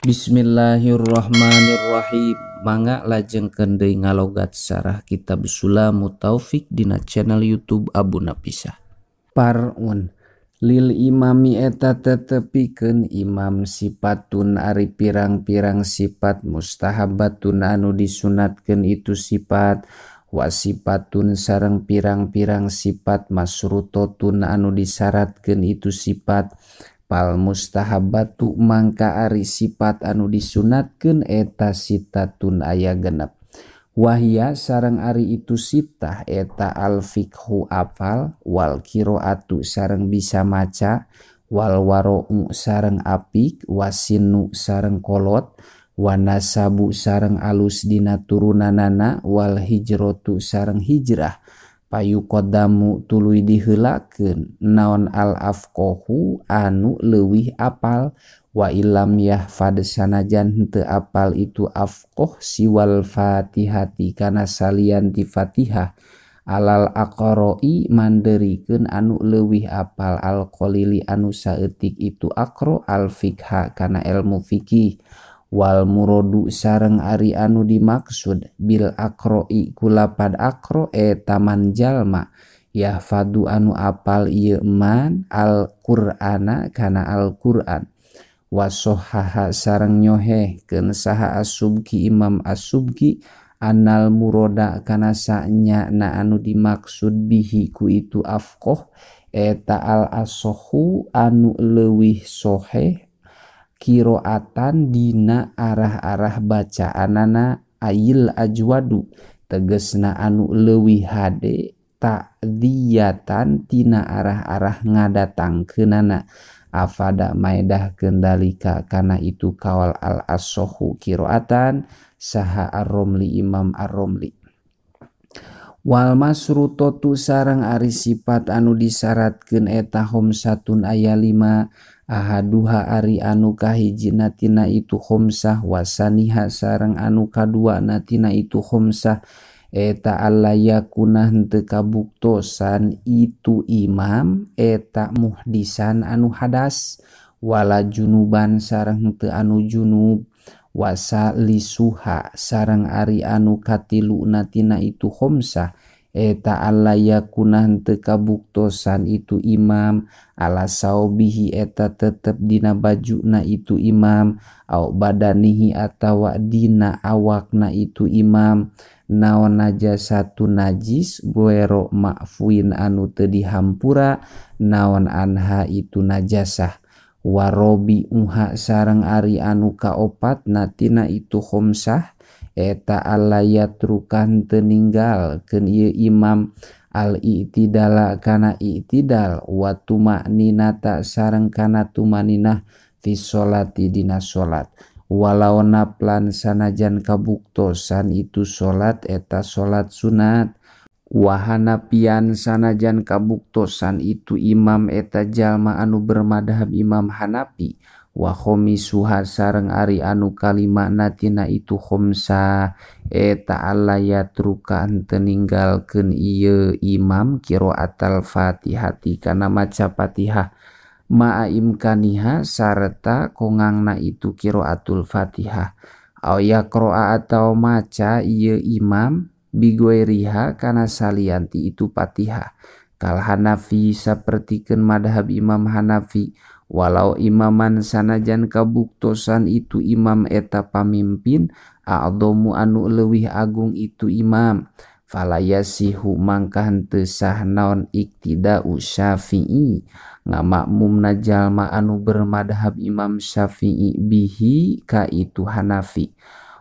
Bismillahirrahmanirrahim. Mangga lajengkeun deui ngalogat sarah kitab Sulamut Taufik dina channel YouTube Abu Napisah. Parun lil imami eta tetepikeun imam sifatun ari pirang-pirang sifat mustahabatun anu disunatkeun itu sifat wasipatun sareng pirang-pirang sifat masrutotun anu disyaratkeun itu sifat. Pal mustahabatu mangka ari sifat anu disunatkeun eta sitatun aya genep. Wahia sareng ari itu sitah eta al fikhu apal wal qiraatu sareng bisa maca wal wara'u sareng apik wasinu sareng kolot wanasabu sareng alus dina turunanana wal hijratu sareng hijrah. Payuqaddamu tuluy diheulakeun naon al afqahu anu leuwih apal wa illam yahfad sanajan henteu apal itu afqah siwal fatihati kana salian ti Fatihah alal aqra'i manderikeun anu leuwih apal al qalili anu saeutik itu aqra al fikha kana ilmu fikih wal muradu sareng ari anu dimaksud bil aqra'i kulapad aqra eta man jalma yahfadu anu apal ieu man al qur'ana kana al qur'an wasohaha sareng nyohehkeun saha as-Subki Imam as-Subki anal muroda kana sanya na anu dimaksud bihi ku itu afqah eta al asohu anu leuwih soheh kiroatan dina arah-arah bacaanana ayil ajwadu tegesna anu leuwih hade ta'diyatan tina arah-arah ngadatangkeunana afada maedahkeun dalika kana itu kawal al asohu kiroatan saha ar-Romli Imam ar-Romli. Wal masrutotu sareng ari sifat anu disyaratkeun eta khomsatun aya 5 ahaduha ari anu kahijina tina itu khomsah wasaniha sareng anu kaduana tina itu khomsah eta alla yakuna henteu kabuktosan itu imam eta muhdisan anu hadas wala junuban sareng henteu anu junub wasa lisuha sareng ari anu katiluna tina itu khomsah eta alla yakuna henteu kabuktosan itu imam ala saubihi eta tetep dina bajuna itu imam au badanihi atawa dina awakna itu imam naon najasatu najis goero ma'fuin anu teu dihampura naon anha itu najasah warobi uha sareng ari anu kaopat natina itu khomsah eta alla yatrukan teu ninggalkeun ieu imam al i'tidala kana i'tidal wa tuma'ninata sareng kana tumaninah fi sholati dina salat walau naplan sanajan kabuktosan itu salat eta salat sunat wahanapian sanajan kabuktosan itu imam eta jalma anu bermadhab Imam Hanafi wa khomisuha sareng ari anu kalima natina itu khomsa eta alla yatruka henteu ninggalkeun ieu imam qiraatal fatihati kana maca Fatihah ma'a imkaniha sarta kongangna itu qiraatul Fatihah au yaqra'a atau maca ieu imam bigoiriha kana salianti itu Fatihah kal Hanafi sapertikeun madhab Imam Hanafi walau imaman sanajan kabuktosan itu imam eta pamimpin a'dhamu anu leuwih agung itu imam falayasihu mangka henteu sah naon iktidau Syafi'i ngamakmumna jalma anu bermadhab Imam Syafi'i bihi ka itu Hanafi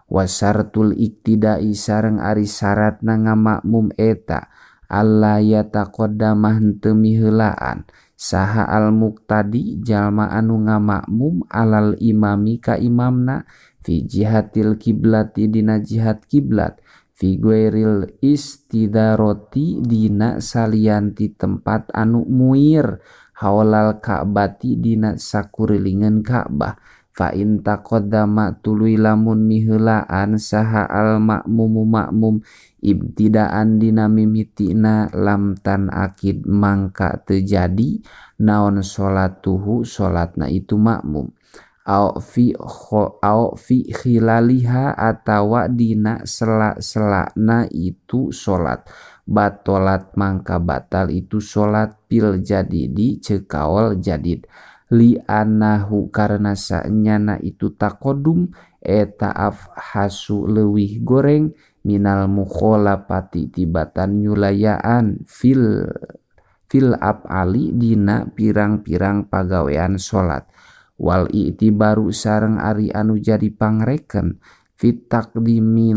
wasartul iktidai sareng ari syaratna ngamakmum eta alla yataqaddama henteu miheulaan saha al muqtadi jalma anu ngamakmum alal imami ka imamna fi jihatil kiblati dina jihat kiblat fi ghairil istidaroti dina salianti tempat anu muir haulal ka'bati dina sakurilingan Ka'bah fa in taqaddama tuluy lamun miheulaan saha al makmumu makmum ibtidaan dina mimitina lam tan akid mangka teu jadi naon salatuhu salatna itu makmum. Au fi khilaliha atawa dina sela-selana itu salat batolat mangka batal itu salat pil jadidi cekaol jadid li anahu karena saenyana itu taqaddum eta afhasu leuwih goreng minal mukhalafati tibatan nyulayaan fil af'ali dina pirang-pirang pagawean salat wal i'tibaru sareng ari anu jadi pangreken fitakdimi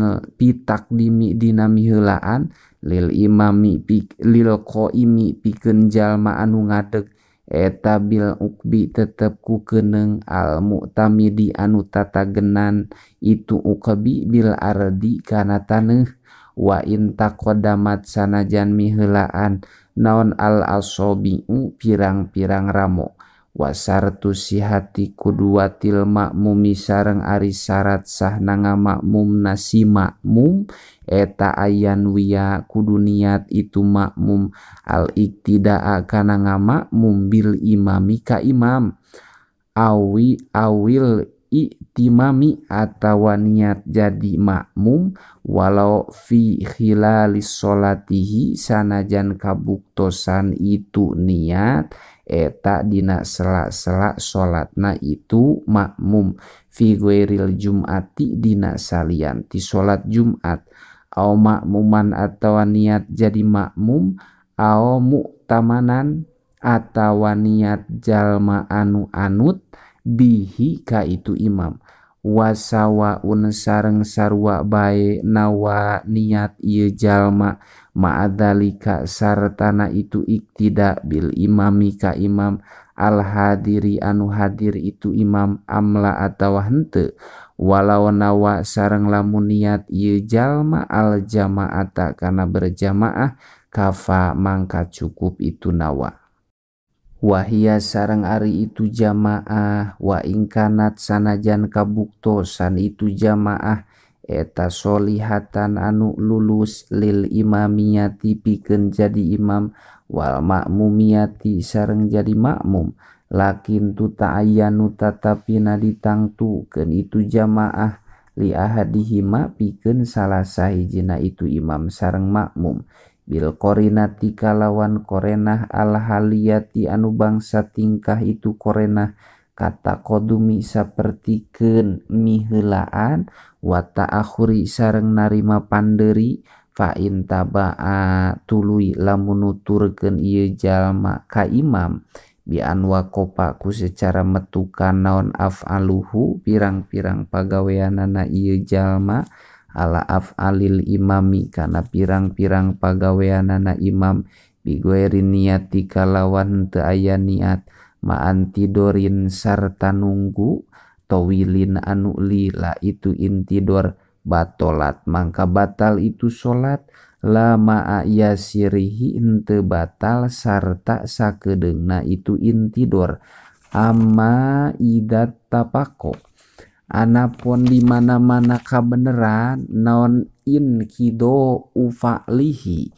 dina miheulaan lil imami lil qaimi pikeun jalma anu ngadeg eta bil ukbi tetep ku keuneung al mu'tamidi anu tatagenan itu ukbi bil ardi kana taneuh wa in taqaddamat sanajan miheulaan naon al asobiu pirang-pirang ramo wasartu sihati kuduwatil makmumi sareng ari syarat sahna ngamakmum nasi makmum eta ayan wiya kudu niat itu makmum al iktidaa kana ngamakmum bil imami ka imam awi awil iktimami atawa niat jadi makmum walau fi khilalis sholatihi sanajan kabuktosan itu niat eta dina sela-sela salatna itu makmum fi ghairil jum'ati dina salian ti salat Jumat au makmuman atawa niat jadi makmum au mu'tamanan atawa niat jalma anu anut bihi ka itu imam wasawaun sareng sarua bae nawa niat ieu jalma ma'adzalika sartana itu iktida bil imami ka imam al hadiri anu hadir itu imam amla atawa henteu walau nawa sareng lamun niat ieu jalma al jamaata kana berjamaah kafa mangka cukup itu nawa wahia sareng ari itu jamaah wa ingkanat sanajan kabuktosan itu jamaah eta solihatan anu lulus lil imamiyati pikeun jadi imam wal makmumiyati sareng jadi makmum lakin tu ta'ayyanu tatapina ditangtukeun itu jamaah li ahadihima pikeun salah sahijina itu imam sareng makmum bil korinati kalawan korenah al haliyati anu bangsa tingkah itu korenah kata kodumi sapertikeun miheulaan wa ta'akhuri sareng narima panderi fa in tabaa tuluy lamun nuturkeun ieu jalma ka imam bi an waqafa ku secara metukan naon af'aluhu pirang-pirang pagaweanana ieu jalma ala af'alil imami kana pirang-pirang pagaweanana imam bigueri niati kalawan teu aya niat ma'antidorin sarta nunggu tawilin anu lila itu intidor batolat mangka batal itu salat la ma'a yasirihi henteu batal sarta sakedeungna itu intidor amma idat tapako anapun di mana-mana kabeneran naon in kido ufa'lihi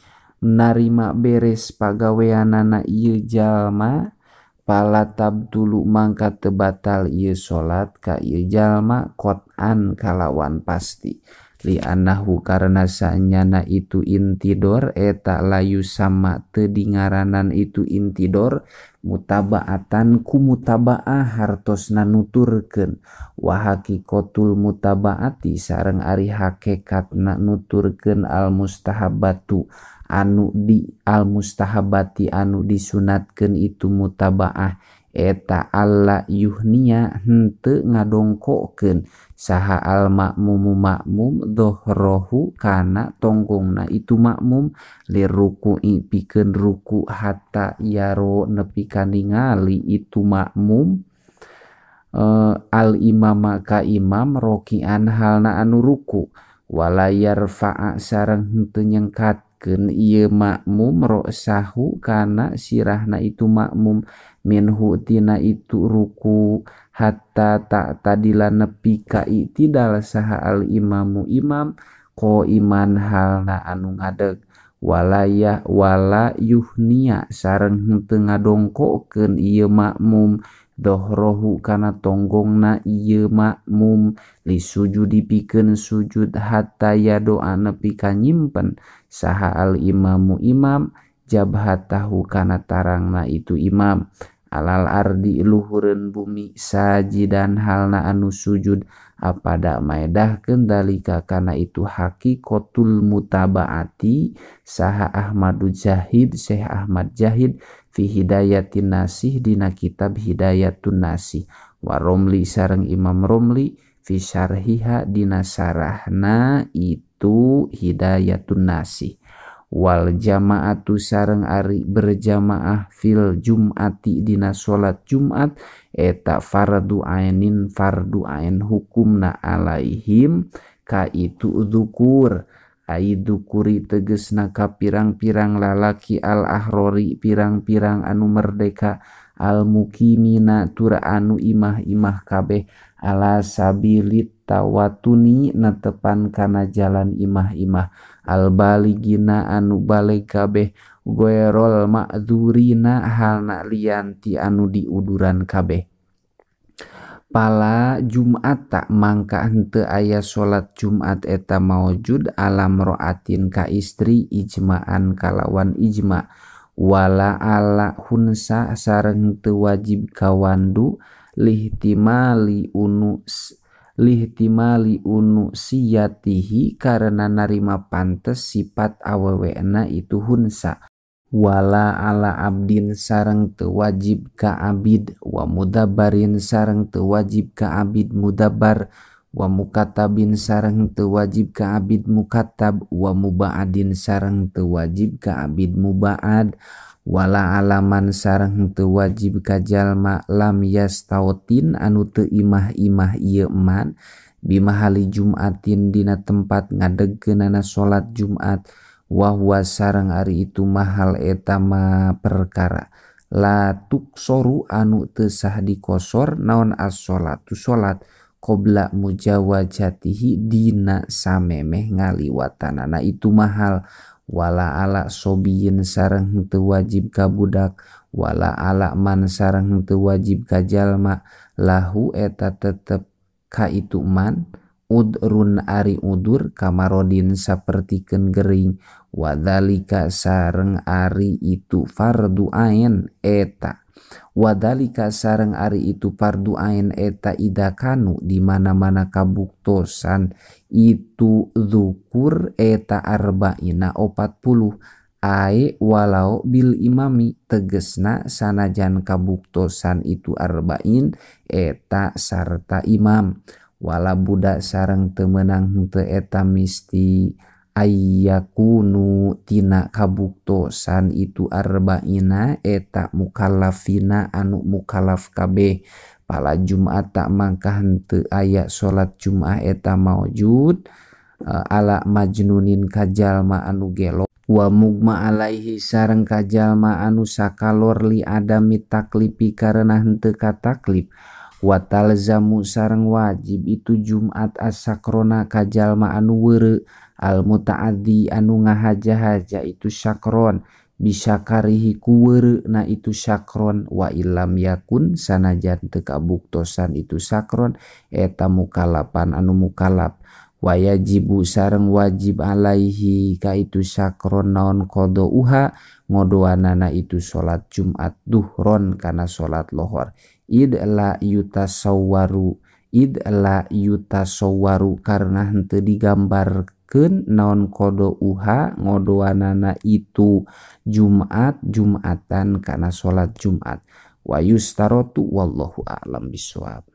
narima beres pagaweanana ieu jalma pala tabtulu mangka teu batal ieu salat ka ieu jalma qot'an kalawan pasti li annahu karena saenyana itu intidor eta layu sama teu dingaranan itu intidor mutabaatan ku mutabaah hartosna nuturkeun wa haqiqatul mutabaati sareng ari hakikatna nuturkeun al mustahabatu anu di al mustahabati anu disunatkeun itu mutabaah eta alla yuhnia henteu ngadongkokeun saha al makmumu makmum dohrohu kana tonggongna itu makmum liruku'i pikeun ruku hatta yaro nepi ka ningali itu makmum al imama ka imam rokian halna anu ruku wala yarfa'a sareng henteu nyengkatkeun ieu makmum ro'sahu kana sirahna itu makmum minhu tina itu ruku hatta tak tadila nepi ka i'tidal saha al imamu imam ko iman halna anu ngadeg walaya wala yuhnia sareng henteu ngadongkokeun ieu makmum dohrohu kana tonggongna ieu makmum li sujudi pikeun sujud hatta yadoa nepi ka nyimpen saha al imamu imam jabhatahu kana tarangna itu imam alal ardi luhureun bumi sajidan halna anu sujud apada maedahkeun dalika kana itu haqiqatul mutabaati saha Ahmadu Jahid Syekh Ahmad Jahid fi Hidayatin Nasih dina kitab Hidayatun Nasih wa Romli sareng Imam Romli fi syarhiha dina sarahna itu Hidayatun Nasih wal jamaatu sareng ari berjamaah fil jum'ati dina salat Jumat eta fardu ainin fardu ain hukumna alaihim ka itu dzukur ai dzukuri tegesna ka pirang-pirang lalaki al ahrori pirang-pirang anu merdeka al mukimina tur anu imah-imah kabeh ala sabilit tawatuni netepan kana jalan imah-imah al baligina anu baleg kabeh goerol ma'dzurina halna lianti anu diuduran kabeh. Pala Jumat tak mangka henteu aya salat Jumat eta maujud alam roatin ka istri ijma'an kalawan ijma wala ala hunsa sareng teu wajib kawandu lihtimali unu siyatihi karena narima pantes sifat awewena itu hunsa wala ala abdin sareng teu wajib ka abid wa mudabarin sareng teu wajib ka abid mudabar wa mukatabin sareng teu wajib ka abid mukatab wa mubaadin sareng teu wajib ka abid mubaad wala alaman sareng teu wajib ka jalma lam yastautin anu teu imah-imah ieu man bimahali Jumatin dina tempat ngadegkeunana salat Jumat wa huwa sareng ari itu mahal eta ma perkara la tuksoru anu teu sah dikosor naon as-sholatu salat qabla mujawajatihi dina samemeh ngaliwatanana itu mahal wala ala sobiyin sareng henteu wajib ka budak wala ala man sareng henteu wajib ka jalma lahu eta tetep ka itu man udrun ari udur kamarodin sapertikeun gering wadalika sareng ari itu fardu ain eta wadalika sareng ari itu fardu ain eta idakanu di mana-mana kabuktosan itu dzukur eta arba'ina 40 ae walau bil imami tegesna sanajan kabuktosan itu arba'in eta sarta imam wala budak sareng teu meunang henteu eta misti ayyakunu tina kabuktosan itu arba'ina eta mukallafina anu mukallaf kabeh pala Jumat tak mangka henteu aya salat Jumat eta maujud ala majnunin kajalma anu gelo wa mugma alaihi sareng kajalma anu sakalor li adami taklifi karena henteu kataklif wa talzamu sareng wajib itu Jumat as-sakrona kajalma anu weureu al mutaaddi anu ngahaja-haja itu sakron bisa karihi ku weureu na itu sakron wa illam yakun sanajan teu kabuktosan itu sakron eta mukalapan anu mukalaf wa yajibu sareng wajib alaihi ka itu sakron naon qadauha ngodoanana itu salat Jumat duhron kana salat lohor id la yutasawwaru karena henteu digambarkeun naon qadauha ngodoanana itu Jumat Jumatan kana salat Jumat wa yustarotu wallahu a'lam bissawab.